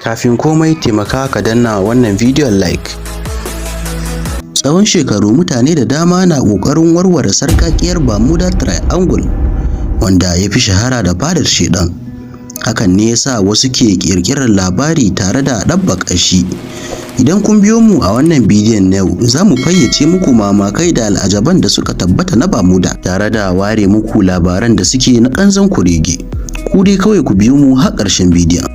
Kafin komai, taimaka ka danna wannan bidiyon like. Tsawon shekaru mutane da dama na ƙoƙarin warware sarƙaƙiyar Bermuda Triangle, wanda ya fi shahara da fadar Shaiɗan. Hakan ne ya sa wasu ke ƙirƙirar labari tare da ɗabbaƙa shi. Idan kun biyo mu a wannan bidiyon na yau, za mu fayyace muku mamakai da al'ajaban da suka tabbata na Bermuda, tare da ware muku labaran da suke na ƙanzon kurege. Ku dai kawai ku biyo mu har ƙarshen bidiyon.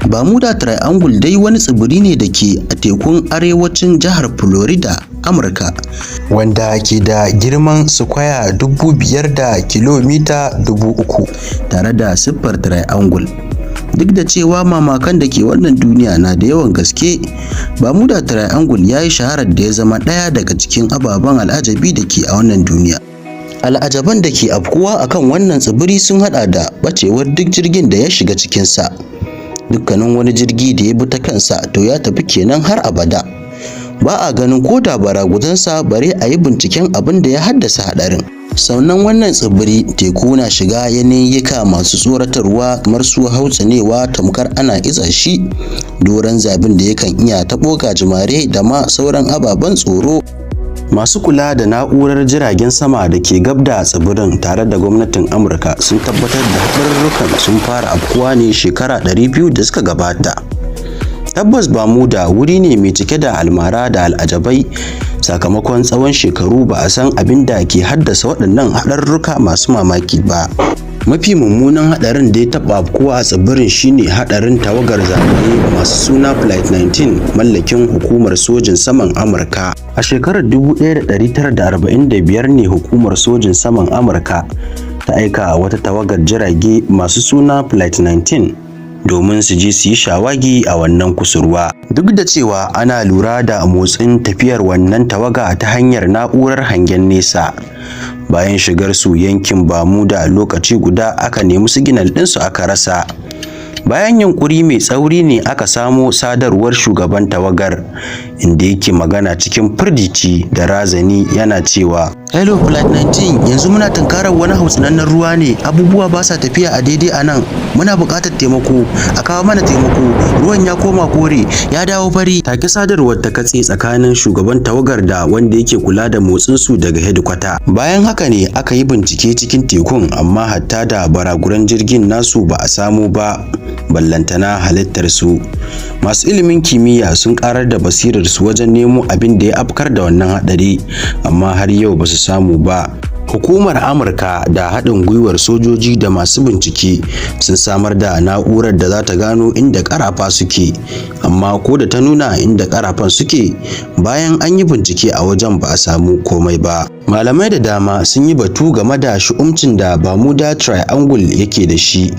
Bermuda Triangle dai wani tsibiri ne da ke a tekun arewacin jihar Florida, Amurka, wanda ke da girman sukwaya 5,000 da kilomita 3,000 tare da siffar triangle. Duk da cewa mamakan da ke wannan duniya na da yawan gaske, Bermuda Triangle ya yi shaharar da ya zama ɗaya daga cikin ababen al'ajabi da ke a wannan duniya. Al'ajaban da ke afkuwa a kan wannan tsibiri sun haɗa da ɓacewar duk jirgin da ya shiga cikinsa. Dukkanin wani jirgi da ya bi ta kansa, to ya tafi kenan har abada. Ba a ganin ko da baraguzansa, bare a yi binciken abin da ya haddasa haɗarin. Sannan wannan tsibiri, teku na shiga yanayyika masu tsoratarwa, kamar su hautsinewa tamkar ana iza shi, doron zabin da yakan iya taɓo gajimare, da ma sauran ababen tsoro. Masu kula da na'urar jiragen sama da ke gab da tsibirin tare da gwamnatin Amurka sun tabbatar da haɗarurrukan sun fara afkuwa ne shekara 200 da suka gabata. Tabbas, Bermuda wuri ne mai cike da almara da al'ajabai, sakamakon tsawon shekaru ba a san abin da ke haddasa waɗannan haɗarurruka masu mamaki ba. Mafi mummunan haɗarin da ya taɓa afkuwa a tsibirin shine haɗarin tawagar zagaye masu suna Flight 19, mallakin Hukumar Sojin Saman Amurka. A shekarar 1945 ne Hukumar Sojin Saman Amurka ta aika wata tawagar jirage masu suna Flight 19 domin su je su yi shawagi a wannan kusurwa. Duk da cewa ana lura da motsin tafiyar wannan tawaga ta hanyar na'urar hangen nesa, bayan shigar su yankin Bermuda, lokaci guda aka nemi siginal ɗinsu aka rasa. Bayan yunkuri mai tsauri ne aka samo sadarwar shugaban tawagar, inda yake magana cikin firgici da razani yana cewa, "Hello, Flight 19, yanzu muna tunkarar wani hautsinannen ruwa ne. Abubuwa ba sa tafiya a daidai a nan. Muna buƙatar taimako, a kawo mana taimako. Ruwan ya koma kore, ya dawo fari." Take sadarwar ta katse tsakanin shugaban tawagar da wanda yake kula da motsin su daga hedikwata. Bayan haka ne aka yi bincike cikin tekun, amma hatta da baraguran jirgin nasu ba a samu ba, ballantana halittar su. Masu ilimin kimiyya sun karar da basirar su wajen nemo abin da ya afkar da wannan hadari, amma har yau ba su samu ba. Hukumar Amurka da haɗin gwiwar sojoji da masu bincike sun samar da na'urar da za ta gano inda ƙarafa suke, amma ko da ta nuna inda ƙarafan suke, bayan an yi bincike a wajen, ba a samu komai ba. Malamai da dama sun yi batu game da shu'umcin da Bermuda Triangle yake da shi,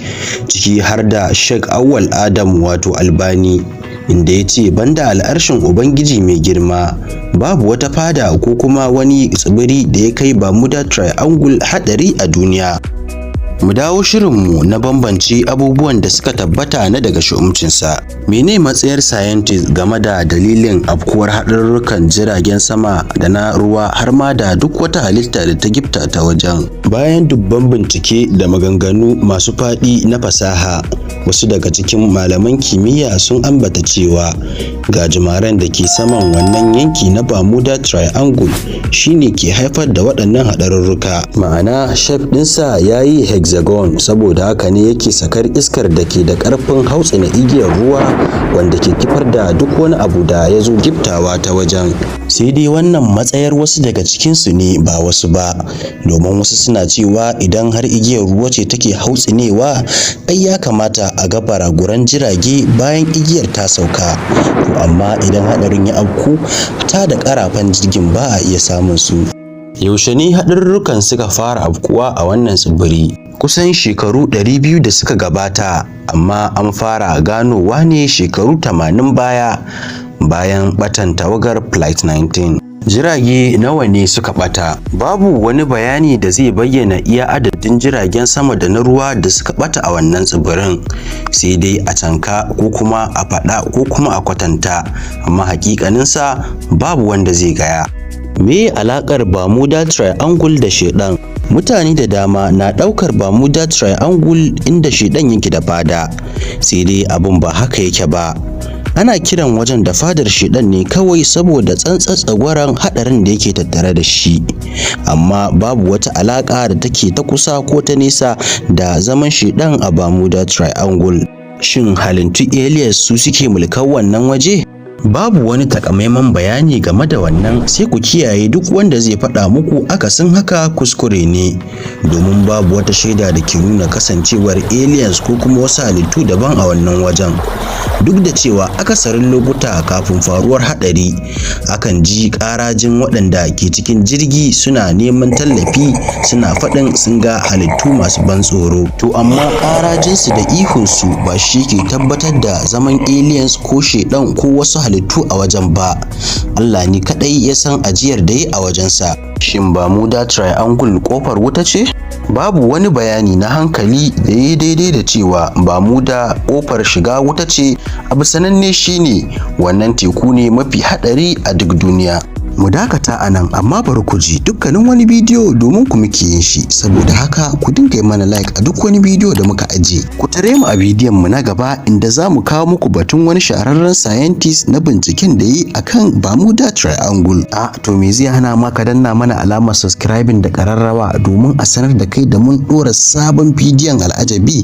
ciki har da Sheikh Awwal Adam, wato Albani, inda ya ce banda al'arshin Ubangiji mai girma, babu wata fada ko kuma wani tsibiri da ya kai Bermuda Triangle haɗari a duniya. Mu dawo shirinmu na bambance abubuwan da suka tabbata na daga shu'umcinsa. Mene matsayar scientist game da dalilin afkuwar haɗarurrukan jiragen sama da na ruwa, har ma da duk wata halitta da ta gifta ta wajen? Bayan dubban bincike da maganganu masu faɗi na fasaha, wasu daga cikin malaman kimiyya sun ambata cewa gajimaren da ke saman wannan yanki na Bermuda Triangle shine ke haifar da waɗannan haɗarurruka. Ma'ana, shape ɗinsa ya yi hexagon, saboda haka ne yake sakar iskar da ke da ƙarfin hautsina igiyar ruwa, wanda ke kifar da duk wani abu da ya zo giftawa ta wajen. Sai dai wannan matsayar wasu daga cikinsu ne, ba wasu ba, domin wasu suna cewa idan har igiyar ruwa ce take hautsinewa, ai ya kamata a ga baraguran jirage bayan igiyar ta sauka. To amma idan haɗarin ya afku, ta da ƙarafan jirgin ba a iya samun su. Yaushe ne haɗarurrukan suka fara afkuwa a wannan tsibiri? Kusan shekaru 200 da suka gabata, amma an fara ganowa ne shekaru 80 baya, bayan ɓatan tawagar Flight 19. Jirage nawa ne suka ɓata? Babu wani bayani da zai bayyana iya adadin jiragen sama da na ruwa da suka ɓata a wannan tsibirin, sai dai a canka ko kuma a faɗa ko kuma a kwatanta, amma hakikaninsa babu wanda zai gaya. Me alakar Bermuda Triangle da Sheɗan? Mutane da dama na ɗaukar Bermuda Triangle inda Sheɗan yake da fada, sai dai abun ba haka yake ba. Ana kiran wajen da fadar Sheɗan ne kawai saboda tsantsar tsagwaron haɗarin da yake tattare da shi, amma babu wata alaƙa da take ta kusa ko ta nesa da zaman Sheɗan a Bermuda Triangle. Shin halittu aliens su suke mulkar wannan waje? Babu wani takamaiman bayani game da wannan, sai ku kiyaye, duk wanda zai faɗa muku akasin haka kuskure ne, domin babu wata shaida da ke nuna kasancewar aliens ko kuma wasu halittu daban a wannan wajen. Duk da cewa akasarin lokuta kafin faruwar haɗari akan ji ƙarajin waɗanda ke cikin jirgi suna neman tallafi, suna faɗin sun ga halittu masu ban tsoro. To amma ƙarajinsu da ihunsu ba shi ke tabbatar da zaman aliens ko sheɗan ko wasu halittu a wajen ba. Allah ne kaɗai ya san ajiyar da ya a wajensa. Shin Bermuda Triangle ƙofar wuta ce? Babu wani bayani na hankali da ya daidai da cewa Bermuda ƙofar shiga wuta ce. Abu sananne shine wannan teku ne mafi haɗari a duk duniya. Mu dakata a nan, amma bari ku ji, dukkanin wani bidiyo domin ku muke yin shi, saboda haka ku dinga yi mana like a duk wani bidiyo da muka aje. Ku tare mu a bidiyon mu na gaba, inda za mu kawo muku batun wani shahararren scientist na binciken da yi akan Bermuda Triangle. A to, me zai hana ma ka danna mana alamar subscribing da kararrawa domin a sanar da kai da mun dora sabon bidiyon al'ajabi?